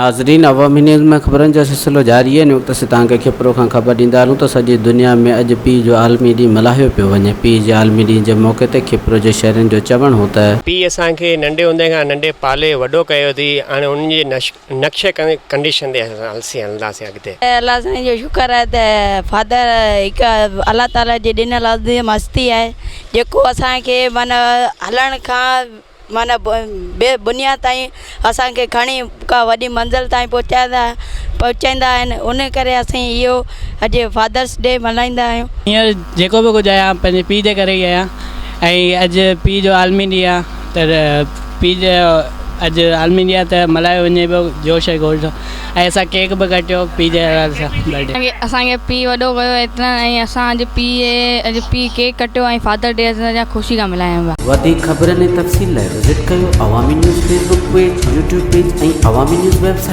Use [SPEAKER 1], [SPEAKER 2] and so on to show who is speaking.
[SPEAKER 1] ناظرين عوامي نيوز ۾ خبرن جو سلسلو جاري آهي. هن وقت اسين توهان کي کپرو کان خبر ڏيندا هلون ته سڄي دنيا ۾ اڄ پيء جو عالمي ڏينهن ملهايو پيو وڃي. پيء جي عالمي ڏينهن جي موقعي تي کپرو جي شهرين جو چوڻ هو ته.
[SPEAKER 2] پيء اسان کي ننڍي هوندي کان ننڍي پالي وڏو ڪيو اٿئي، هاڻي انهن جي نقش ڪنڊيشن تي اسين هلنداسين اڳتي.
[SPEAKER 3] الله سائين جو شڪر آهي ته فادر هڪ الله تعالي جي ڏنل عظيم هستي آهي جيڪو اسان کي معنيٰ هلڻ کان معنيٰ بي بنياد تائين اسان کي کڻي ڪا وڏي منزل تائين پهچائيندا پهچائيندا آهن ان ڪري اسين اهو اڄ فادرس ڊي ملهائيندا آهيون.
[SPEAKER 4] هينئر جيڪو به ڪجهه آهيان پنهنجي پيء جي ڪري ئي آهيان ۽ اڄ پيء جو عالمي ڏينهن آهي ته پيء جو اڄ عالمي ڏينهن آهي ته ملهايو وڃي پيو جوش ۽ گوش سان ۽ اسان ڪيڪ به ڪٽيو پيء جي حوالي سان برٿ ڊي.
[SPEAKER 5] اسان کي پيء وڏو ڪيو ايترن ۽ اسان اڄ پيء اڄ پيء ڪيڪ ڪٽيو ۽ فادر ڊي اسان جا خوشي کان ملهايون پيا.
[SPEAKER 1] وڌيڪ خبرن ۽ تفصيل لاء وزٽ ڪيو Awami news Facebook page, YouTube page ۽ Awami news website.